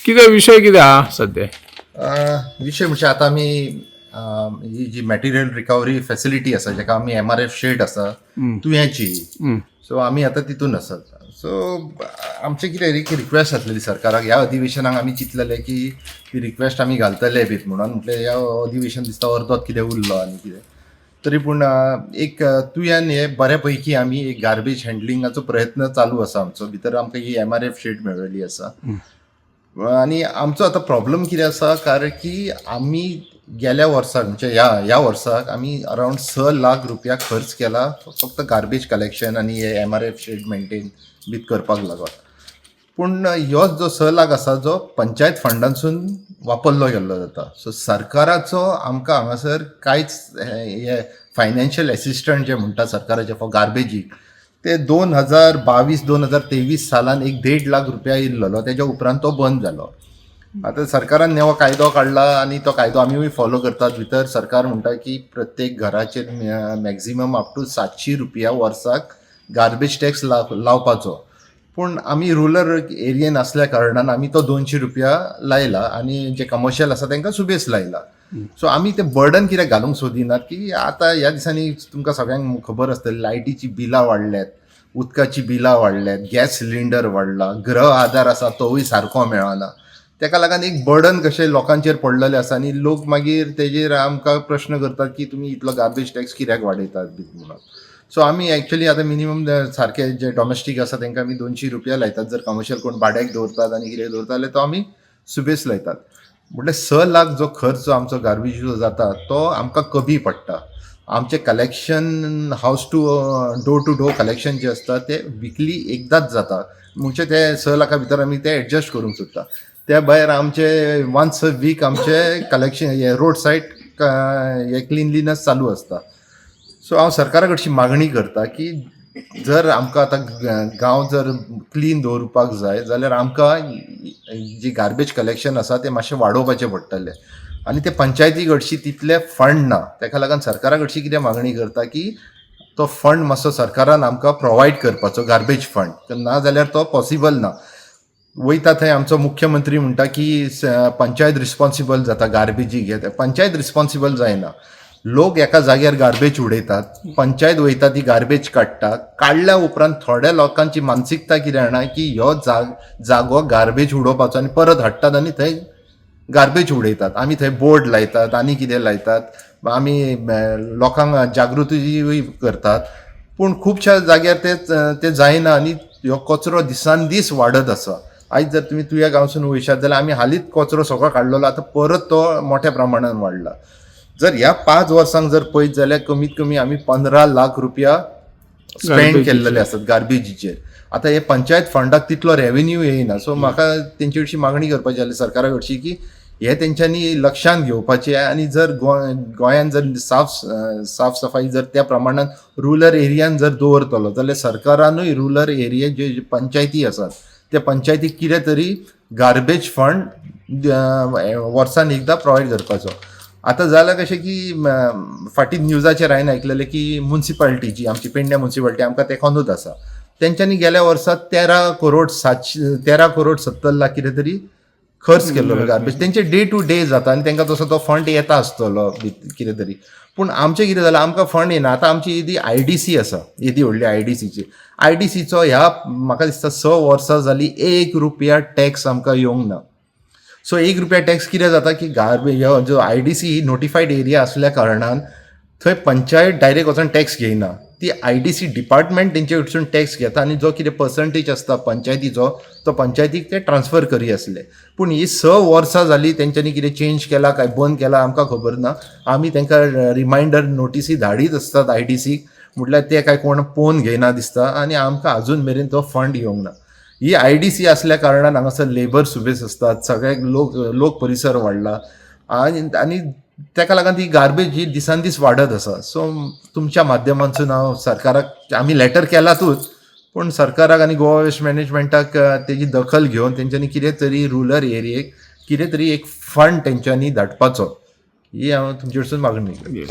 कितें विशय कितें आहा सद्या? विशय म्हणजे आतां आमी ही जी मटेरियल रिकवरी फॅसिलिटी आसा, जाका आमी एमआरएफ शेड आसा तुयाची, सो आमी आतां तितून आसात. सो आमचें कितें एक रिक्वेस्ट आसलेली सरकाराक, ह्या अधिवेशनाक आमी चिंतलेलें की ती रिक्वेस्ट आमी घालतले बीत म्हणून. म्हटलें ह्या अधिवेशन दिसता अर्दोत कितें उरलो आनी कितें तरी पूण एक तुयान हे बऱ्या पैकी आमी एक गार्बेज हँडलिंगाचो प्रयत्न चालू आसा आमचो. भितर आमकां ही एमआरएफ शेड मेळ्ळेली आसा आनी आमचो आतां प्रॉब्लम कितें आसा, कारण की आमी गेल्या वर्साक, म्हणजे ह्या ह्या वर्साक आमी अरावंड 6 लाख रुपया खर्च केला फक्त गार्बेज कलेक्शन आनी हे एमआरएफ शेड मेंटेन बीत करपाक लागून. पूण ह्यो जो 6 लाख आसा जो पंचायत फंडांसून वापरलो गेल्लो जाता. सो सरकाराचो आमकां हांगासर कांयच हे फायनान्शियल एसिस्टंट जे म्हणटा सरकाराचे फॉर गार्बेजीक, ते 2022 2023 सालान एक 1.5 लाख रुपया येयल्लो, तेज्या उपरांत तो बंद जालो. आतां सरकारान नवो कायदो काडला आनी तो कायदो आमीय फॉलो करतात. भितर सरकार म्हणटा की प्रत्येक घराचेर मॅक्झिमम अप टू 700 रुपया वर्साक गार्बेज टॅक्स लावपाचो. पूण आमी रुरल एरियेन आसल्या कारणान आमी तो 200 रुपया लायला आनी जे कमर्शियल आसा तांकां सुबेज लायला. सो आमी ते बर्डन कित्याक घालूंक सोदिनात की आतां ह्या दिसांनी तुमकां सगळ्यांक खबर आसतली, लायटीची बिलां वाडल्यात, उदकाची बिलां वाडल्यात, गॅस सिलिंडर वाडला, गृह आधार आसा तोवूय सारको मेळना. ताका लागून एक बर्डन कशें लोकांचेर पडलेलें आसा आनी लोक मागीर तेजेर आमकां प्रश्न करतात की तुमी इतलो गार्बेज टॅक्स कित्याक वाडयतात बी म्हणून. सो आमी एक्चुली आतां मिनिमम सारके जे डॉमेस्टीक आसा तांकां आमी 200 रुपया लायतात. जर कमर्शियल कोण भाड्याक दवरतात आनी कितें दवरता जाल्यार तो आमी सुबेज लायतात. म्हटल्यार 6 लाख जो खर्च आमचो गार्बेजीचो जाता तो आमकां कमी पडटा. आमचें collection house to door to door collection जें आसता तें विकली एकदांच जाता, म्हणजे ते 6 लाखा भितर आमी ते एडजस्ट करूंक सोदता. त्या भायर आमचे वन्स अ वीक आमचे कलेक्शन हे रोड सायड हे क्लिनलीनस चालू आसता. सो हांव सरकारा कडची मागणी करता की जर आमकां आतां गांव जर क्लीन दवरपाक जाय जाल्यार आमकां जी गार्बेज कलेक्शन आसा तें मातशें वाडोवपाचें पडटलें आनी ते पंचायती कडशी तितले फंड ना. ताका लागून सरकारा कडशी कितें मागणी करता की तो फंड मातसो सरकारान आमकां प्रोवायड करपाचो, गार्बेज फंड. ना जाल्यार तो पॉसिबल ना. वयता थंय आमचो मुख्यमंत्री म्हणटा की पंचायत रिस्पॉन्सिबल जाता गार्बेजीक. हे पंचायत रिस्पॉन्सिबल जायना. लोक एका जाग्यार गार्बेज उडयतात, पंचायत वयता, ती गार्बेज काडटा. काडल्या उपरांत थोड्या लोकांची मानसिकता कितें जाणा की ह्यो जागो गार्बेज उडोवपाचो आनी परत हाडटात आनी थंय गार्बेज उडयतात. आमी थंय बोर्ड लायतात आनी कितें लायतात, आमी लोकांक जागृतीय करतात, पूण खुबश्या जाग्यार ते ते जायना आनी ह्यो कचरो दिसान दीस वाडत आसा. आयज जर तुमी तुया गांवसून वयशात जाल्यार आमी हालींच कचरो सगळो काडलेलो, आतां परत तो मोठ्या प्रमाणान वाडला. जर ह्या 5 वर्सांक जर पळयत जाल्यार कमीत कमी आमी 15 लाख रुपया स्पेंड गार्बेजीचेर. केल्लेले आसात गार्बेजीचेर. आतां हे पंचायत फंडाक तितलो रेवेन्यू येयना. सो म्हाका तेंचे कडशी मागणी करपाची जाली सरकारा कडशी की हे तेंच्यांनी लक्षांत घेवपाचें आनी जर गोंयान जर साफ साफ सफाई जर त्या प्रमाणान रुरल एरियान जर दवरतलो जाल्यार सरकारानूय रुरल एरिया जे जे पंचायती आसात त्या पंचायतीक कितें तरी गार्बेज फंड वर्सान एकदां प्रोवायड करपाचो. आतां जालां कशें की फाटीं न्यूजाचेर हांवें आयकलेलें की मुन्सिपाल्टी जी आमची पेडण्या मुन्सिपाल्टी आमकां तेकोनूच आसा, तेंच्यांनी गेल्या वर्सा 13 करोड 700, 13 करोड 70 लाख कितें तरी खर्च केल्लो गार्बेज. तेंचे डे टू डे जाता आनी तांकां तसो तो फंड येता आसतलो कितें तरी. पूण आमचें कितें जालां, आमकां फंड येना. आतां आमची येदी आयडीसी आसा, येदी व्हडली आयडीसीची, आयडीसीचो ह्या म्हाका दिसता 6 वर्सां जालीं 1 रुपया टॅक्स आमकां येवंक ना. सो 1 रुपया टॅक्स कितें जाता की गार्बेज ह्यो जो आयडीसी ही नोटिफायड एरिया आसल्या कारणान थंय पंचायत डायरेक्ट वचोन टॅक्स घेयना, ती आयडीसी डिपार्टमेंट तेंचे कडसून टॅक्स घेता आनी जो कितें पर्संटेज आसता पंचायतीचो तो पंचायतीक ते ट्रान्सफर करी आसले. पूण ही 6 वर्सां जालीं तेंच्यांनी कितें चेंज केला काय बंद केला आमकां खबर ना. आमी तांकां रिमायंडर नोटीसी धाडीत आसतात आयडीसीक, म्हटल्यार ते काय कोण पळोवन घेयना दिसता आनी आमकां अजून मेरेन तो फंड येवंक ना. ही आयडीसी आसल्या कारणान हांगासर लेबर सुबेज आसतात, सगळे लोक लोक परिसर वाडला आनी आनी ताका लागून ती गार्बेज ही दिसान दीस वाडत आसा. सो तुमच्या माध्यमांतसून हांव सरकाराक, आमी लेटर केलातूच, पूण सरकाराक आनी गोवा वेस्ट मॅनेजमेंटाक तेजी दखल घेवन तेंच्यांनी कितें तरी रुरल एरियेक कितें तरी एक फंड तेंच्यांनी धाडपाचो, ही हांव तुमचे कडसून मागणी करता. येस.